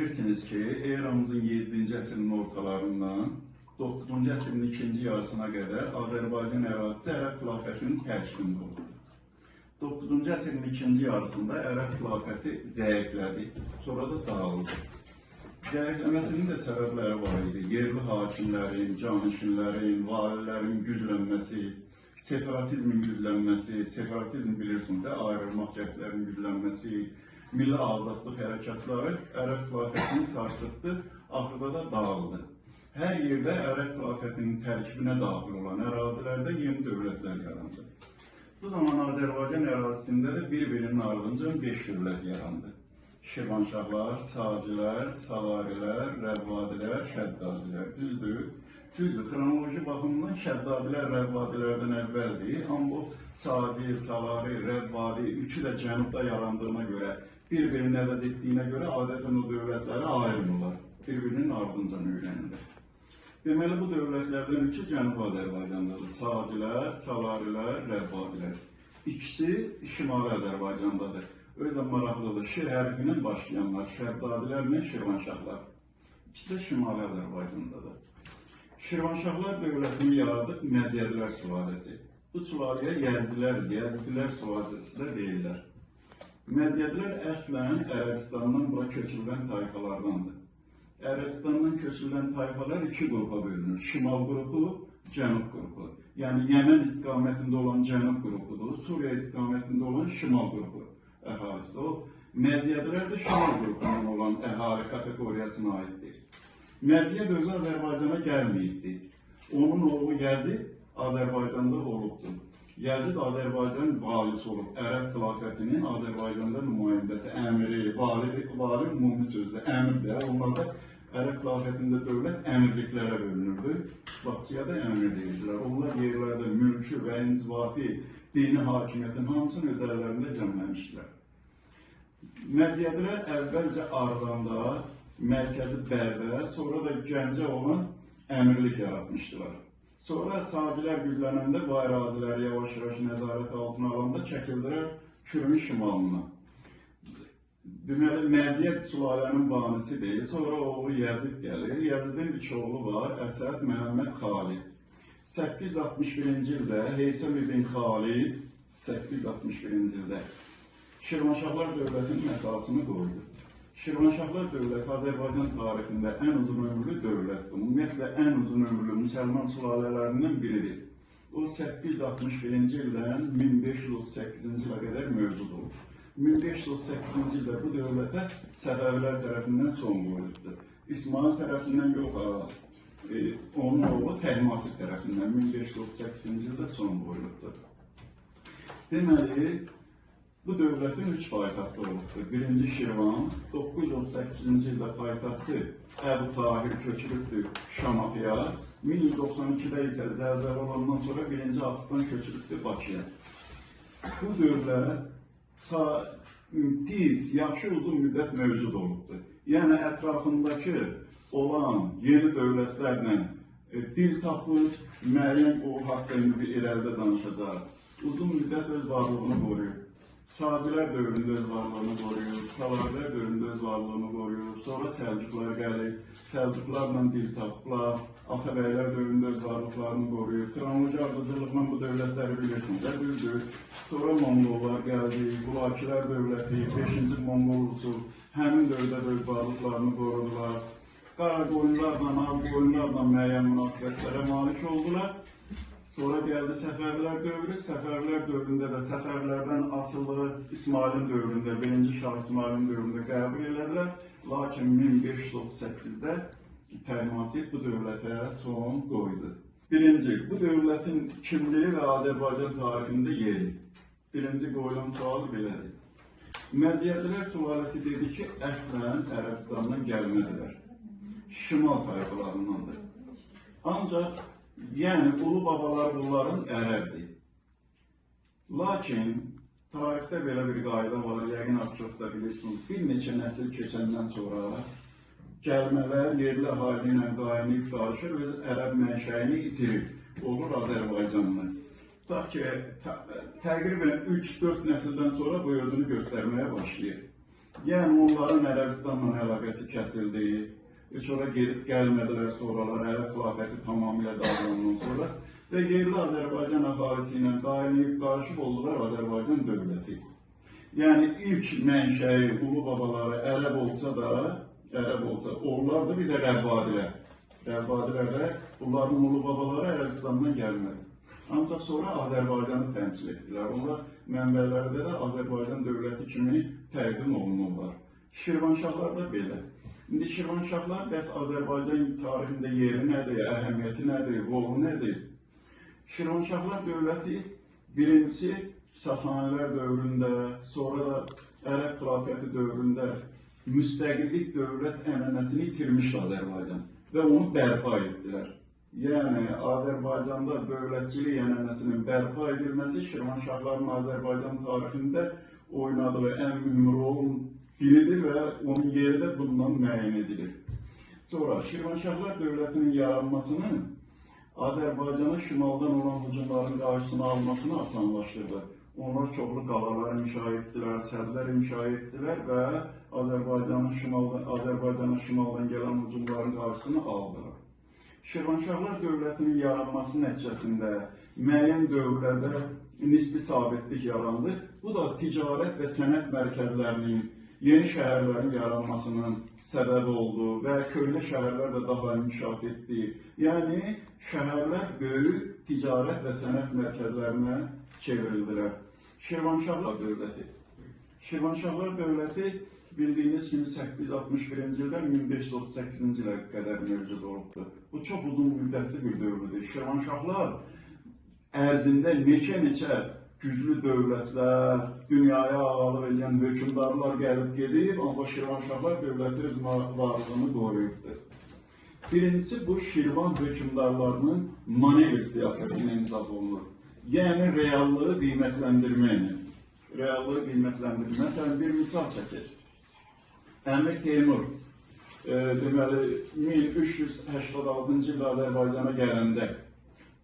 Bilirsiniz ki, eramızın 7-ci əsrinin ortalarından 9-cu əsrin ikinci yarısına qədər Azərbaycan ərazisi Ərəb xilafətinin tərkibində oldu. 9-cu əsrin ikinci yarısında Ərəb xilafəti zəiflədi, sonra da dağıldı. Zəifləməsinin də səbəbləri var idi. Yerli hakimlərin, canişinlərin, valilərin güclənməsi, separatizmin güclənməsi, separatizm bilirsiniz də, ayrılmaq cəhdlərinin güclənməsi, milli azadlıq hərəkatları Ərəb xilafətini sarsıtdı, axırda da dağıldı. Hər yerdə Ərəb xilafətinin tərkibinə daxil olan ərazilərdə yeni dövlətlər yarandı. Bu zaman Azərbaycan ərazisində də bir-birinin ardınca 5 dövlət yarandı. Şirvanşahlar, Sacilər, Salarilər, Rəvvadilər, Şəddadilər. Düzdür? Düzdür, xronoloji baxımdan Şəddadilər Rəvvadilərdən əvvəldir. Amma o Saci, Salari, Rəvvadi üçü də cənubda yarandığına görə, bir-birini əvəz etdiyinə görə adətən o dövlətləri ayırmırlar. Bir-birinin ardınca öyrənirlər. Deməli, bu dövlətlərdən üçü Cənubi Azərbaycandadır. Sacilər, Salarilər, Rəvvadilər. İkisi Şimali Azərbaycandadır. Özü də maraqlıdır. Ş hərfi ilə başlayanlar, Şəddadilərlə Şirvanşahlar. İkisi də Şimali Azərbaycandadır. Şirvanşahlar dövlətini yaradıb Məziyyədlər sülaləsi. Bu sülaləyə Yəzdilər, Yəzdilər sülaləsi də deyirlər. Məziyyədlər əslən Ərəbistandan bura köçürülən tayfalardandır. Ərəbistandan köçürülən tayfalar iki qrupa bölünür. Şimal qrupu, Cənub qrupu. Yəni Yəmən istiqamətində olan Cənub qrupudur, Suriya istiqamətində olan Şimal qrupu əhalisi. O Məziyyədlər də Şimal qrupundan olan əhali kateqoriyasına aiddir. Məziyyəd özü Azərbaycana gəlməyibdi. Onun oğlu Yəzid Azərbaycanda olubdur. Yəzid Azərbaycan valisi olub. Ərəb xilafətinin Azərbaycanda nümayəndəsi, əmiri, vali, vali ümumi sözdür, əmirdir. Onlar da Ərəb xilafətində dövlət əmirliklərə bölünürdü. Bakçıya da əmir deyirdilər. Onlar yerlərdə mülkü və inzibati, dini hakimiyyətin hamısını öz əllərində cəmləmişdilər. Məziyyədlər əvvəlcə Arğanda, mərkəzi Bərdə, sonra da Gəncə olan əmirlik yaratmışdılar. Sonra Sacilər güclənəndə bu əraziləri yavaş-yavaş nəzarət altına alanda çəkildilər Kürün şimalına. Deməli, Məziyyət sülalənin banisidir. Sonra oğlu Yəzid gəlir. Yəzidin üç oğlu var, Əsəd, Məhəmməd, Xalid. 861-ci ildə Heysəm ibn Xalid, 861-ci ildə Şirvanşahlar dövlətinin əsasını qoydu. Şirvanşahlar dövləti Azərbaycan tarixində ən uzun ömürlü dövlətdir. Ümumiyyətlə, ən uzun ömürlü müsəlman sülalələrindən biridir. O 861-ci ildən 1538-ci ilə qədər mövcud olur. 1538-ci ildə bu dövlətə Səfəvilər tərəfindən son qoyulubdur. İsmail tərəfindən yox, onun oğlu Təhmasib tərəfindən 1538-ci ildə son qoyulubdur. Deməli, bu dövlətin üç paytaxtı olubdur. Birinci Şirvan, 938-ci ildə paytaxtı Əbu Tahir köçürübdür Şamaxıya, 1192-də isə zəlzələ olandan sonra birinci Ağustan köçürübdür Bakıya. Bu dövlət pis, yaxşı uzun müddət mövcud olubdur. Yəni ətrafındakı olan yeni dövlətlərlə dil tapır, müəyyən o haqda indi bir irəlidə danışacaq. Uzun müddət öz varlığını qoruyur. Sacilər dövründə öz varlığını qoruyur, Salarilər dövründə öz varlığını qoruyur, sonra Səlcuqlar gəlir, Səlcuqlarla dil tapıblar, Atabəylər dövründə öz varlıqlarını qoruyur, xronoloji ardıcıllıqla bu dövlətləri bilirsiniz, düzdür. Sonra Monqollar gəldi, Qulakilər dövləti, 5-ci Monqol ulusu həmin dövrdə də öz varlıqlarını qorudular. Qaraqoyunlarla, Ağqoyunlarla müəyyən münasibətlərə malik oldular. Sonra gəldi Səfəvilər dövrü. Səfəvilər dövründə də Səfəvilərdən asılı İsmailin dövründə, 1-ci Şah İsmailin dövründə qəbul elədilər. Lakin 1538-də Təhmasib bu dövlətə son qoydu. Birinci, bu dövlətin kimliyi və Azərbaycan tarixində yeri. Birinci qoyulan sual belədir. Məziyyədlər sülaləsi dedi ki, əslən Ərəbistandan gəlmədilər. Şimal tayfalarındandır. Ancaq, yəni ulu babalar bunların ərəbdir. Lakin tarixdə belə bir qayda var, yəqin az çox da bilirsiniz. Bir neçə nəsil keçəndən sonra gəlmələr yerli əhali ilə qaynayıb qarışır, öz ərəb mənşəyini itirir, olur Azərbaycanlı. Tutaq ki, təqribən 3-4 nəsildən sonra bu özünü göstərməyə başlayır. Yəni onların Ərəbistanla əlaqəsi kəsildi. Heç ora gedib gəlmədilər sonralar, Ərəb xilafəti tamamilə dağılandan sonra və yerli Azərbaycan əhalisi ilə qaynayıb qarışıb oldular Azərbaycan dövləti. Yəni ilk mənşəyi, ulu babaları ərəb olsa da, onlar da bir də Rəvvadilər. Rəvvadilər də bunların ulu babaları Ərəbistandan gəlmədi. Ancaq sonra Azərbaycanı təmsil etdilər. Onlar mənbələrdə də Azərbaycan dövləti kimi təqdim olunurlar. Şirvanşahlar da belə. İndi Şirvanşahlar bəs Azərbaycan tarixində yeri nədir, əhəmiyyəti nədir, rolu nədir? Şirvanşahlar dövləti birincisi Sasanilər dövründə, sonra da Ərəb xilafəti dövründə müstəqillik dövlət ənənəsini itirmişdi Azərbaycan və onu bərpa etdilər. Yəni Azərbaycanda dövlətçilik ənənəsinin bərpa edilməsi Şirvanşahların Azərbaycan tarixində oynadığı ən mühüm rolun biridir və onun yeri də bundan müəyyən edilir. Sonra Şirvanşahlar dövlətinin yaranmasının Azərbaycana şimaldan olan hücumların qarşısını almasını asanlaşdırdı. Onlar çoxlu qalalar inşa etdilər, sədlər inşa etdilər və Azərbaycana şimaldan gələn hücumların qarşısını aldılar. Şirvanşahlar dövlətinin yaranması nəticəsində müəyyən dövrlərdə nisbi sabitlik yarandı. Bu da ticarət və sənət mərkəzlərinin, yeni şəhərlərin yaranmasının səbəbi oldu və köhnə şəhərlər də daha inkişaf etdi. Yəni şəhərlər böyük ticarət və sənət mərkəzlərinə çevrildilər. Şirvanşahlar dövləti. Şirvanşahlar dövləti bildiyiniz kimi 861-ci ildən 1538-ci ilə qədər mövcud olubdur. Bu çox uzun müddətli bir dövrdür. Şirvanşahlar ərzində neçə-neçə güclü dövlətlər, dünyaya ağalıq edən hökmdarlar gəlib gedib, amma Şirvanşahlar dövləti öz varlığını qoruyubdur. Birincisi, bu Şirvan hökmdarlarının manevr siyasəti ilə imzaf olunur. Yəni, reallığı qiymətləndirməklə. Reallığı qiymətləndirmək. Məsələn, bir misal çəkir. Əmir Teymur, deməli, 1386-cı ildə Azərbaycana gələndə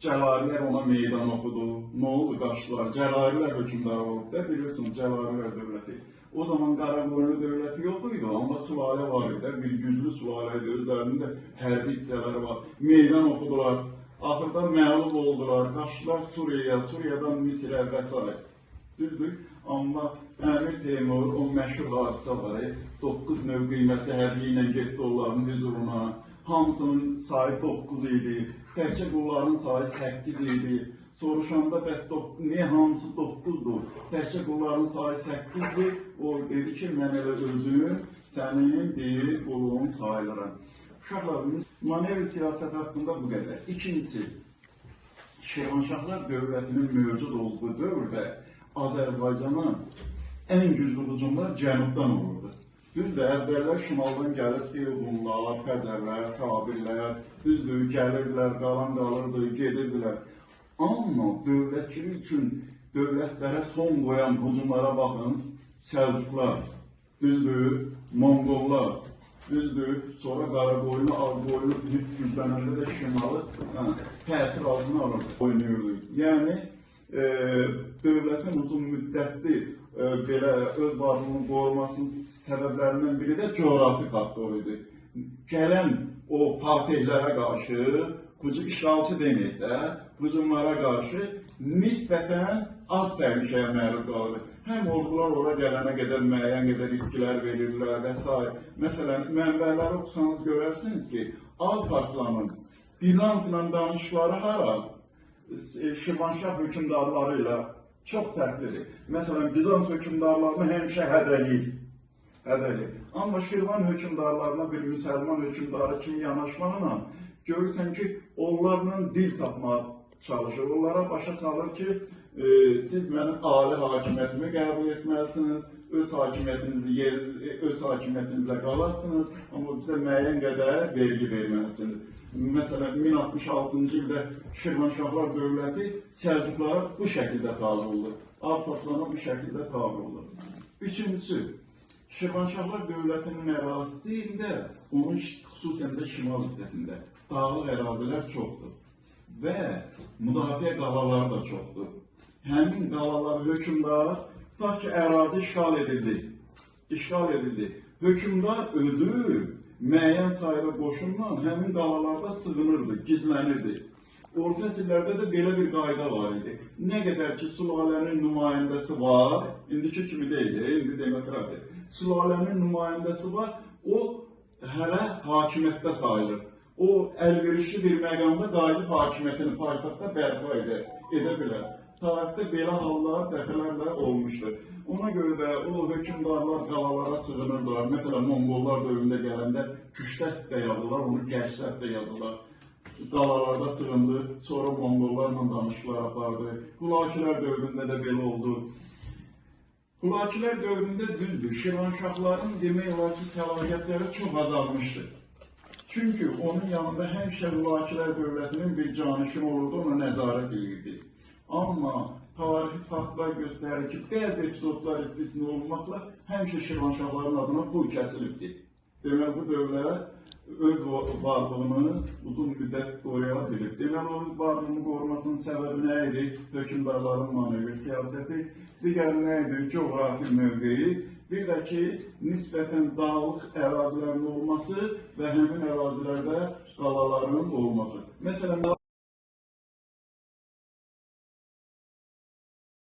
Cəlalilər ona meydan oxudu. Nə oldu? Qaçdılar. Cəlalilər hökmdarı olub da, bilirsiniz, Cəlalilər dövləti. O zaman Qaraqoyunlu dövləti yox idi, amma sülalə var idi, bir güclü sülalə idi, özlərinin də hərbi hissələri var. Meydan oxudular, axırda məğlub oldular, qaçdılar Suriyaya, Suriyadan Misirə və s. Düzdür, amma Əmir Teymur, o məşhur hadisə var, 9 növ qiymətli hədiyyə ilə getdi onların hüzuruna. Hamısının sayı 9 idi, təkcə qulların sayı 8 idi. Soruşanda bəs niyə hamısı 9-dur, təkcə qulların sayı 8-dir. O dedi ki, mən elə özüm sənin bir qulun sayılıram. Uşaqlar, manevr siyasəti haqqında bu qədər. İkincisi, Şirvanşahlar dövlətinin mövcud olduğu dövrdə Azərbaycana ən güclü hücumlar cənubdan olurdu. Düzdür, əvvəllər şimaldan gəlibdi Hunlar, Xəzərlər, Sabirlər, düzdür, gəlirdilər, qalan qalırdı, gedirdilər. Amma dövlətçilik üçün dövlətlərə son qoyan hücumlara baxın, Səlcuqlar, düzdür, Monqollar, düzdür, sonra Qaraqoyunlu, Ağqoyunlu güclənəndə də şimalı təsir altına alırdı, oynayırdı. Yəni, dövlətin uzun müddətli belə öz varlığını qorumasının səbəblərindən biri də coğrafi faktor idi. Gələn o fatihlərə qarşı, işğalçı deməyək də, hücumlara qarşı nisbətən az təhlükəyə məruz qalırdı. Həm ordular ora gələnə qədər müəyyən qədər itkilər verirdilər və s. Məsələn, mənbələri oxusanız görərsiniz ki, Alparslanın Bizansla danışıqları hara? Şirvanşah hökmdarları ilə çox fərqlidir. Məsələn, Bizans hökmdarlarını həmişə hədəliyir. Amma Şirvan hökmdarlarına bir müsəlman hökmdarı kimi yanaşmaqla görürsən ki, onlarla dil tapmağa çalışır. Onlara başa salır ki, siz mənim ali hakimiyyətimi qəbul etməlisiniz, öz hakimiyyətinizlə qalasınız, amma bizə müəyyən qədər vergi verməlisiniz. Məsələn, 1066-cı ildə Şirvanşahlar dövləti Səlcuqlara bu şəkildə tabi oldu. Alparslan'a bu şəkildə tabi oldu. Üçüncüsü, Şirvanşahlar dövlətinin ərazisində, onun xüsusən də şimal hissəsində dağlıq ərazilər çoxdur və müdafiə qalaları da çoxdur. Həmin qalalar hökmdar, tutaq ki, ərazi işğal edildi. İşğal edildi. Hökmdar özü müəyyən sayda qoşunla həmin qalalarda sığınırdı, gizlənirdi. Orta əsrlərdə də belə bir qayda var idi. Nə qədər ki, sülalənin nümayəndəsi var, indiki kimi deyil, indi demokratiya. Sülalənin nümayəndəsi var, o hələ hakimiyyətdə sayılır. O əlverişli bir məqamda qayıdıb hakimiyyətini paytaxtda bərpa edə bilər. Tarixdə belə hallar dəfələrlə olmuşdur. Ona görə də o hökmdarlar qalalara sığınırdılar. Məsələn, Monqollar dövründə gələndə Küştəsp də yazırlar, onu Gəşsəp də yazırlar. Qalalarda sığındı, sonra Monqollarla danışıqlar apardı. Hülakülər dövründə də belə oldu. Hülakülər dövründə düzdür, Şirvanşahların demək olar ki, səlahiyyətləri çox azalmışdı. Çünki onun yanında həmişə Hülakülər dövlətinin bir canişini olurdu, ona nəzarət edirdi. Amma tarixi faktlar göstərir ki, bəzi epizodlar istisna olmaqla həmişə Şirvanşahların adına pul kəsilibdir. Demək, bu dövlət öz varlığını uzun müddət qoruya bilib. Deməli, o varlığını qorumasının səbəbi nə idi? Hökmdarların manevr siyasəti, digəri nə idi? Coğrafi mövqeyi, bir də ki, nisbətən dağlıq ərazilərin olması və həmin ərazilərdə qalaların olması. Məsələn,